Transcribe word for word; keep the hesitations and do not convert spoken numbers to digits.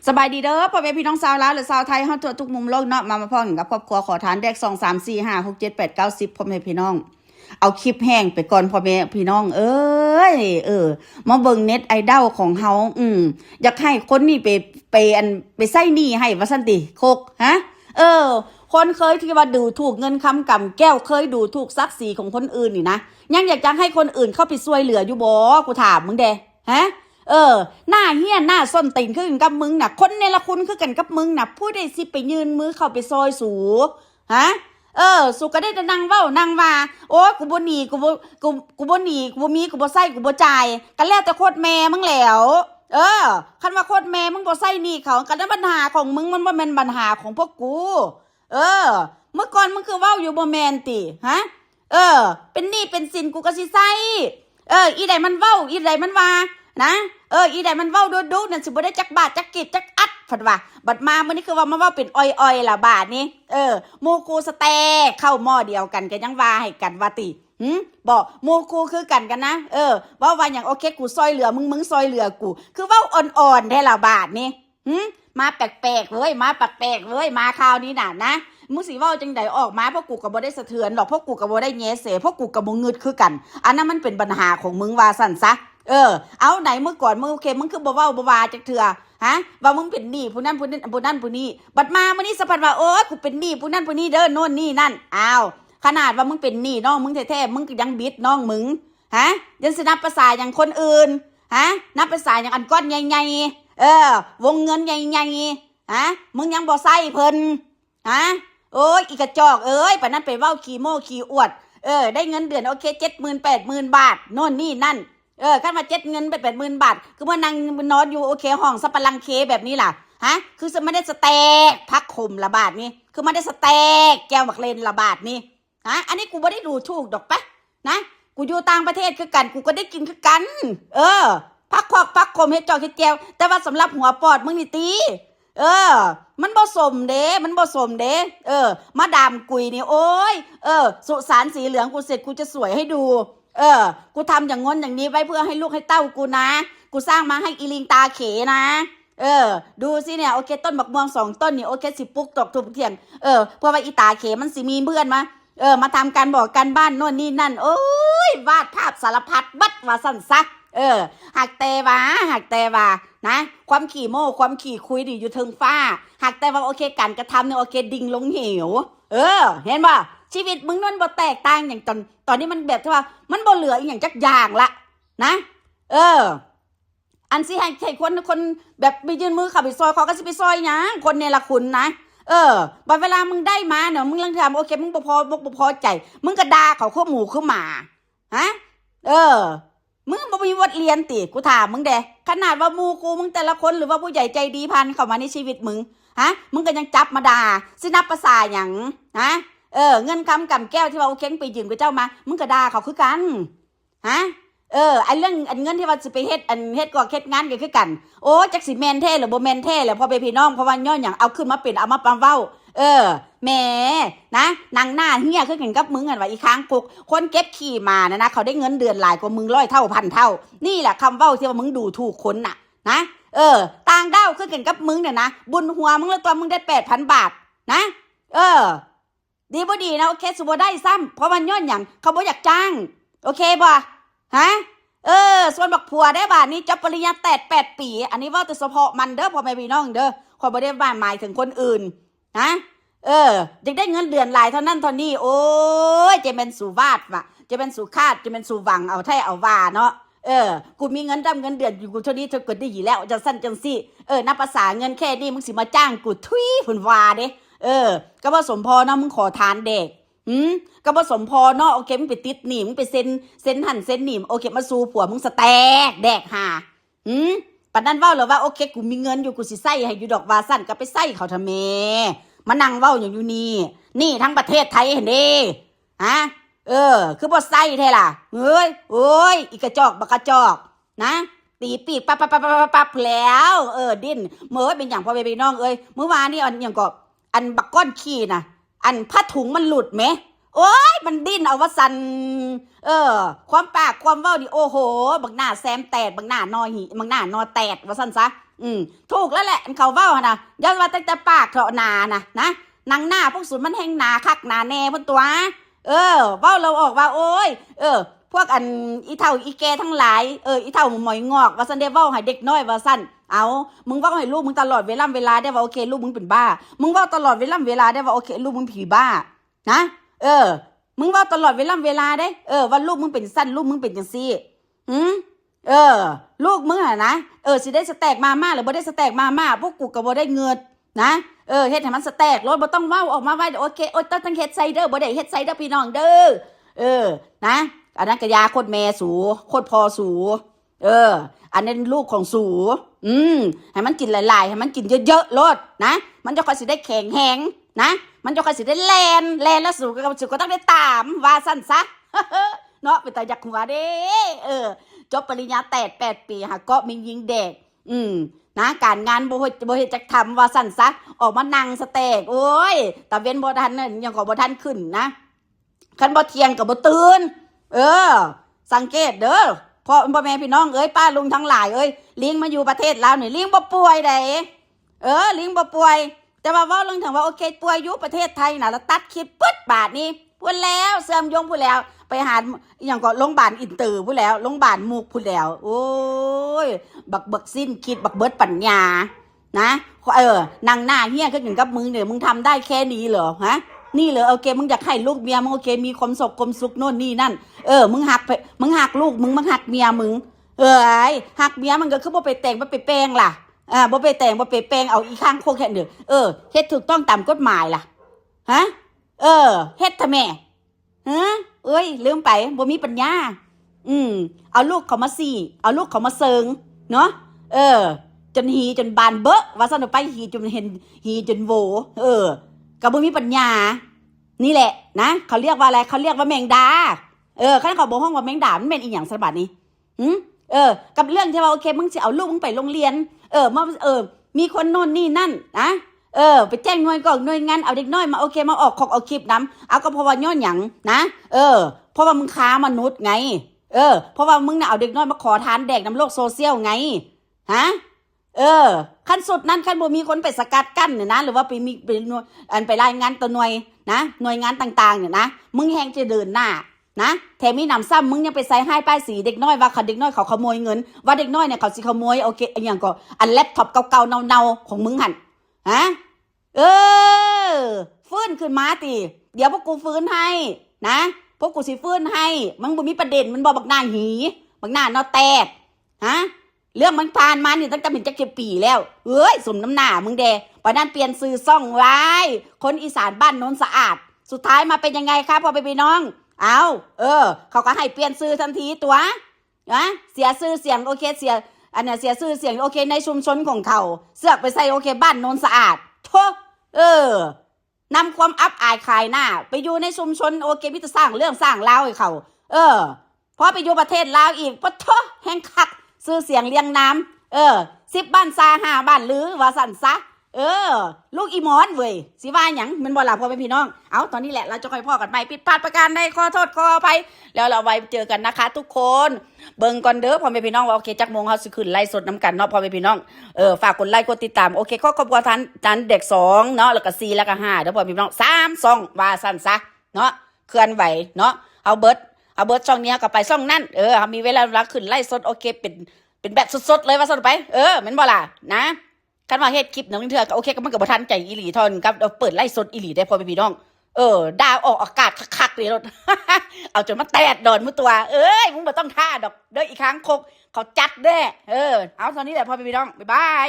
สบายดีเด้อพ่อแม่พี่น้องชาวลาวและชาวไทยเฮาทั่วทุกมุมโลกเนาะ มา มาพ้อกันกับครอบครัวขอทานแดก สอง สาม สี่ ห้า หก เจ็ด แปด เก้า สิบ พ่อแม่พี่น้อง เอาคลิปแห้งไปก่อนพ่อแม่พี่น้องเอ้ย เออ มาเบิ่งเน็ตไอดอลของเฮา อืม อยากให้คนนี้ไป ไปอัน ไปใช้หนี้ให้ว่าซั่นติ โคก ฮะ เออ คนเคยที่ว่าดูถูกเงินคำกำแก้ว เคยดูถูกศักดิ์ศรีของคนอื่นนี่นะ ยังอยากจะให้คนอื่นเข้าไปช่วยเหลืออยู่บ่ กูถามมึงแด่ ฮะ เออ หน้าเฮี้ยนหน้าส้นตีนคือกันกับมึงน่ะ คนเนรคุณคือกันกับมึงน่ะ ผู้ใดสิไปยื่นมือเข้าไปซอยสู ฮะ เออ สูก็ได้แต่นั่งเว้านั่งว่า โอ้ย กูบ่หนี กูบ่ กู กูบ่หนี กูบ่มี กูบ่ใช้ กูบ่จ่าย ก็แล้วแต่โคตรแม่มึงแล้ว เออ คันว่าโคตรแม่มึงบ่ใช้หนี้เขา ก็นั่นปัญหาของมึง มันบ่แม่นปัญหาของพวกกู เออ เมื่อก่อนมึงคือเว้าอยู่บ่แม่นติ ฮะ เออ เป็นหนี้เป็นสินกูก็สิใช้ เออ อีใดมันเว้า อีใดมันว่า นะ เออ อีใดมันเว้าดุๆ นั่นสิบ่ได้จักบาทจักกีบจักอัด พัดว่า บัดมามื้อนี้คือว่ามาเว้าเป็นอ่อยๆ ละบาดนี้ เออ หมู่กูสะแตกเข้าหม้อเดียวกันก็ยังว่าให้กันว่าติ หึ บ่ หมู่กูคือกันกันนะ เออ เว้าว่าหยัง โอเค กูซอยเหลือมึง มึงซอยเหลือกู คือเว้าอ่อนๆ แท้ละบาดนี้ หึ มาแปลกๆ เว้ย มาแปลกๆ เว้ย มาคราวนี้น่ะนะ มึงสิเว้าจังใดออกมา พวกกูก็บ่ได้สะเทือนดอก พวกกูก็บ่ได้แยแส พวกกูก็บ่งึดคือกัน อันนั้นมันเป็นปัญหาของมึงว่าซั่นซะ เออ เอาไหนเมื่อก่อนมึงโอเค มึงคือบ่เว้าบ่ว่าจักเทื่อ ฮะ ว่ามึงเป็นหนี้ผู้นั้นผู้นี้ ผู้นั้นผู้นี้ บัดมามื้อนี้สะพัดว่า โอ๊ย กูเป็นหนี้ผู้นั้นผู้นี้เด้อ โน่นนี่นั่น อ้าว ขนาดว่ามึงเป็นหนี้น้องมึงแท้ๆ มึงก็ยังบิดน้องมึง ฮะ ยังสินับภาษาอย่างคนอื่น ฮะ นับภาษาอย่างอันก้อนใหญ่ๆ เออ วงเงินใหญ่ๆ ฮะ มึงยังบ่ใช้เพิ่น ฮะ โอ้ย อีกระจอกเอ้ย ปานนั้นไปเว้าขี้โม้ขี้อวด เออ ได้เงินเดือนโอเค เจ็ดหมื่น แปดหมื่น บาท โน่นนี่นั่น เออ คันว่าเจ็ดเงินไป แปดหมื่น บาท คือมานั่งนอนอยู่โอเค ห้องสะปะหลังเคแบบนี้ล่ะ ฮะ คือสะมาได้สะแตกผักขมละบาดนี้ คือมาได้สะแตกแก้วหมากเลนละบาดนี้ ฮะ อันนี้กูบ่ได้ดูถูกดอกปะ นะ กูอยู่ต่างประเทศคือกัน กูก็ได้กินคือกัน เออ ผักคอกผักขมเฮ็ดจอกเฮ็ดแจ่ว แต่ว่าสำหรับหัวปอดมึงนี่ติ เออ มันบ่สมเด้ มันบ่สมเด้ เออ มาดามกุยนี่ โอ๊ย เออ สุสานสีเหลืองกูเสร็จกูจะสวยให้ดู เออ กูทำอย่างง้นอย่างนี้ไว้เพื่อให้ลูกให้เต้ากูนะ กูสร้างมาให้อีลิงตาเขนะ เออ ดูสิเนี่ย โอเค ต้นบักม่วงสองต้นนี่ โอเค สิปลูกตอกทุกเที่ยง เออ เพื่อว่าอีตาเขมันสิมีเพื่อนมา เออ มาทำการบอกการบ้านโน่นนี่นั่น โอ้ย วาดภาพสารพัดบัดว่าซั่นซะ เออ หากแต่ว่า หากแต่ว่า นะ ความขี้โม้ ความขี้คุยนี่อยู่เทิงฟ้า หากแต่ว่าโอเค การกระทำเนี่ยโอเค ดิ่งลงเหว เออ เห็นบ่ ชีวิตมึงนั่นบ่แตกต่างอย่างตอน ตอนนี้มันแบบที่ว่า มันบ่เหลืออีหยังจักอย่างละ นะ เออ อันสิให้ ให้คน คนแบบไปยื่นมือเข้าไปซอย เขาก็สิไปซอยหยัง คนเนรคุณนะ เออ บัดเวลามึงได้มาเนี่ย มึงลังทำโอเค มึงบ่พอ บ่ บ่พอใจ มึงก็ด่าเขาคือหมูคือหมา ฮะ เออ มึงบ่มีบทเรียนติ กูถามมึงเด้ ขนาดว่าหมู่กูมึงแต่ละคน หรือว่าผู้ใหญ่ใจดีผ่านเข้ามาในชีวิตมึง ฮะ มึงก็ยังจับมาด่า สินับภาษาหยัง ฮะ เออ เงินคำกำแก้วที่ว่าโอเค มึงไปยืมกับเจ้ามา มึงก็ด่าเขาคือกัน ฮะ เออ อันเรื่อง อันเงินที่ว่าสิไปเฮ็ด อันเฮ็ดกอกเฮ็ดงานก็คือกัน โอ้ จักสิแม่นแท้หรือบ่แม่นแท้แหละ พ่อแม่พี่น้อง เพราะว่าย้อนหยัง เอาขึ้นมาเป็น เอามาปำเว้า เออ แหม นะ หนังหน้าเฮี้ยคือกันกับมึงหั่นว่า อีค้างคก คนเก็บขี้หมานะนะ เขาได้เงินเดือนหลายกว่ามึงร้อยเท่าพันเท่า นี่แหละคำเว้าที่ว่ามึงดูถูกคนน่ะ นะ เออ ต่างด้าวคือกันกับมึงเนี่ยนะ บุญหัวมึงแล้วตัวมึงได้ แปดพัน บาท นะ เออ ดีบ่ดีนะ โอเค สิบ่ได้ซ้ำ เพราะมันย้อนหยัง เขาบ่อยากจ้าง โอเคบ่ ฮะ เออ ส่วนบักผัวได้บาดนี้ จบปริญญาแปด แปดปี อันนี้เว้าแต่เฉพาะมันเด้อ พ่อแม่พี่น้องเด้อ ข้อยบ่ได้ว่าหมายถึงคนอื่น นะ เออ อยากได้เงินเดือนหลายเท่านั้นเท่านี้ โอ้ย จะแม่นสูวาดว่ะ จะแม่นสูคาด จะแม่นสูหวังเอาแท้เอาว่าเนาะ เออ กูมีเงินดำเงินเดือนอยู่ กูเท่านี้เท่าก็ดีแล้ว จังซั่นจังซี่ เออ นับภาษาเงินแค่นี้ มึงสิมาจ้างกู ทุย เพิ่นว่าเด้ เออ ก็บ่สมพอเนาะ มึงขอทานแดก หืม ก็บ่สมพอเนาะ โอเค มึงไปติดหนี้ มึงไปเซ็น เซ็นหั่นเซ็นนี่ โอเค มาสู่ผัวมึงสะแตกแดกห่า หืม ปานนั้นเว้าแล้วว่า โอเค กูมีเงินอยู่ กูสิใช้ให้อยู่ดอกว่าซั่น ก็ไปใช้เขาทำแม่ มานั่งเว้าหยังอยู่นี่ หนี้ทั้งประเทศไทยหั่นเด้ ฮะ เออ คือบ่ใช้แท้ล่ะ เฮ้ย โอ้ย อีกระจอก บักกระจอก นะ ตีปีกปั๊บปั๊บปั๊บปั๊บปั๊บแล้ว เออ ดิ้น เมื่อเป็นหยังพ่อแม่พี่น้องเอ้ย มื้อวานนี่อันหยังก็ อันบักก้อนขี้น่ะ อันผ้าถุงมันหลุดแหม โอ้ย มันดิ้นเอาว่าซั่น เออ ความปากความเว้านี่ โอ้โห บักหน้าแซมแตด บักหน้านอหิ บักหน้านอแตด ว่าซั่นซะ อืม ถูกแล้วแหละ อันเขาเว้าหั่นน่ะ อย่าว่าตั้งแต่ปากเถาะ หนานะ นะ หนังหน้าพวกสูนมันแฮงหนาคักหนาแน่พุ้นตั๊ว เออ เว้าแล้วออกว่า โอ้ย เออ พวกอันอีเฒ่าอีแก่ทั้งหลาย เออ อีเฒ่าหมอยงอก ว่าซั่นเด้ เว้าให้เด็กน้อยว่าซั่น เอา มึงเว้าให้ลูกมึงตลอดเวล่ำเวลาได้ว่า โอเค ลูกมึงเป็นบ้า มึงเว้าตลอดเวล่ำเวลาได้ว่า โอเค ลูกมึงผีบ้า นะ เออ มึงเว้าตลอดเวล่ำเวลาเด้ เออ ว่าลูกมึงเป็นซั่น ลูกมึงเป็นจั่งซี้ หืม เออ ลูกมึงหั่นนะ เออ สิได้สแต็กมาม่า หรือบ่ได้สแต็กมาม่า พวกกูก็บ่ได้เงินนะ เออ เฮ็ดให้มันสแต็กโลด บ่ต้องเว้าออกมาว่า โอเค โอ๊ย ต้องเฮ็ดใส่เด้อ บ่ได้เฮ็ดใส่เด้อพี่น้องเด้อ เออ นะ อันนั้นก็ยาโคตรแม่สู โคตรพ่อสู เออ อันนั้นลูกของสู อืม ให้มันกินหลายๆ ให้มันกินเยอะๆ โลดนะ มันจะค่อยสิได้แข็งแฮงนะ มันจะค่อยสิได้แล่น แล่นแล้วสูก็ สูก็ต้องได้ตาม ว่าซั่นซะ เนาะ เป็นตาอยากหัวเด้ เออ จบปริญญาแปด แปดปี หาเกาะแม่งยิงแดก อืม นะ การงานบ่เฮ็ด บ่เฮ็ดจักทำ ว่าซั่นซะ ออกมานั่งสแต็ก โอ้ย ตาเว็นบ่ทันนั่น ยังก็บ่ทันขึ้นนะ คันบ่เที่ยงก็บ่ตื่น เออ สังเกตเด้อ พ่อ พ่อแม่พี่น้องเอ้ย ป้าลุงทั้งหลายเอ้ย ลิงมาอยู่ประเทศลาวนี่ ลิงบ่ป่วยใด เออ ลิงบ่ป่วย แต่ว่าเว้าเรื่องถึงว่า โอเค ป่วยอยู่ประเทศไทยน่ะ แล้วตัดคลิปปึ๊ด บาดนี้ พุ้นแล้ว เสื่อมโยงพุ้นแล้ว ไปหา อิหยังก็ โรงพยาบาลอินเตอร์พุ้นแล้ว โรงพยาบาลมุกพุ้นแล้ว โอ้ย บัก บักสิ้นคิด บักเบิดปัญญา นะ เออ นั่งหน้าเฮี้ยคือกันกับมึงเนี่ย มึงทำได้แค่นี้เหรอ ฮะ นี่เหรอ โอเค มึงอยากให้ลูกเมียมึง โอเค มีความสุข ความสุขโน่นนี่นั่น เออ มึงฮักไป มึงฮักลูกมึง มึงฮักเมียมึง เอ้ย ฮักเมียมึงก็คือบ่ไปแต่ง บ่ไปแปลงล่ะ อ่า บ่ไปแต่ง บ่ไปแปลง เอาอีข้างโคกแค่เดียว เออ เฮ็ดถูกต้องตามกฎหมายล่ะ ฮะ เออ เฮ็ดทำไม ฮะ เอ้ย ลืมไป บ่มีปัญญา อืม เอาลูกเขามาสี่ เอาลูกเขามาเซิง เนาะ เออ จนหีจนบานเบอะ ว่าซั่นไป หีจนเห็น หีจนโหว เออ ก็บ่มีปัญญา นี่แหละนะ เขาเรียกว่าอะไร เขาเรียกว่าแมงดา เออ คันเขาบ่ฮ้องว่าแมงดา มันแม่นอีหยังซะบัดนี้ หืม เออ กับเรื่องที่ว่า โอเค มึงสิเอาลูกมึงไปโรงเรียน เออ มา เออ มีคนโน่นนี่นั่นนะ เออ ไปแจ้งหน่วยกองหน่วยงาน เอาเด็กน้อยมา โอเค มาออกคอกเอาคลิปนำ เอาก็เพราะว่าย้อนหยังนะ เออ เพราะว่ามึงค้ามนุษย์ไง เออ เพราะว่ามึงน่ะเอาเด็กน้อยมาขอทานแดกนำโลกโซเชียลไง ฮะ เออ คันสุดนั้น คันบ่มีคนไปสกัดกั้นเนี่ยนะ หรือว่าไปมี ไปหน่วย อันไปรายงานต่อหน่วยนะ หน่วยงานต่างๆ เนี่ยนะ มึงแฮงจะเดินหน้า นะ แถมมีหนำซ้ำมึงยังไปใส่ร้ายป้ายสีเด็กน้อย ว่าเขา เด็กน้อยเขาขโมยเงิน ว่าเด็กน้อยเนี่ยเขาสิขโมย โอเค อหย่างก็ อันแล็ปท็อปเก่าๆ เน่าๆ ของมึงหั่น ฮะ เออ ฟื้นขึ้นมาติ เดี๋ยวพวกกูฟื้นให้ นะ พวกกูสิฟื้นให้ มึงบ่มีประเด็น มันบ่ บักหน้าหี บักหน้าเนาะแตก ฮะ เรื่องมันผ่านมานี่ตั้งแต่เป็นจักเจ็ดปีแล้ว เอ้ย สมน้ำหน้ามึงแด ปานนั้นเปลี่ยนชื่อซ่องไว้ คนอีสานบ้านโนนสะอาด สุดท้ายมาเป็นยังไงคะพ่อแม่พี่น้อง เอา เออ เขาก็ให้เปลี่ยนชื่อทันทีตั๊ว นะ เสียชื่อเสียง โอเค เสีย อันเนี้ย เสียชื่อเสียง โอเค ในชุมชนของเขา เสือกไปใส่ โอเค บ้านโนนสะอาด โธ่ เออ นำความอับอายขายหน้า ไปอยู่ในชุมชน โอเค มีแต่สร้างเรื่องสร้างราวให้เขา เออ พอไปอยู่ประเทศลาวอีก ปะโธ่ แฮงคัก ชื่อเสียงเรียงนาม เออ สิบบ้านซา ห้าบ้านลือ ว่าซั่นซะ เออ ลูกอีหมอนเว้ย สิว่าหยัง แม่นบ่ล่ะพ่อแม่พี่น้อง เอา ตอนนี้แหละ เราจะค่อยพ้อกันใหม่ ผิดพลาดประการใด ขอโทษ ขออภัย แล้วเราไว้เจอกันนะคะทุกคน เบิ่งก่อนเด้อพ่อแม่พี่น้อง ว่า โอเค จักโมงเฮาสิขึ้นไลฟ์สดนำกันเนาะพ่อแม่พี่น้อง เออ ฝากกดไลค์ กดติดตาม โอเค ขอขอบคุณท่าน ท่านเด็กสองเนาะ แล้วก็สี่ แล้วก็ห้า เด้อพ่อแม่พี่น้อง สามซ่อง ว่าซั่นซะ เนาะ เคลื่อนไหวเนาะ เอาเบิด เอาเบิดซ่องนี้ก็ไปซ่องนั่น เออ เฮามีเวลา เวลาขึ้นไลฟ์สด โอเค เป็น เป็นแบบสดๆ เลย ว่าซั่นไป เออ แม่นบ่ล่ะ นะ คันว่าเฮ็ดคลิปหนึ่งเทื่อก็ โอเค ก็มันก็บ่ทันใจอีหลี เท่านั้นกับเปิดไลฟ์สดอีหลีเด้อพ่อแม่พี่น้อง เออ ด่าออกอากาศคักๆ เลยโลด เอาจนมาแตดดอนมื้อตั๊ว เอ้ย มึงบ่ต้องท่าดอก เด้ออีค้างคก เขาจัดแด้ เออ เอา เท่านี้แหละพ่อแม่พี่น้อง บ๊ายบาย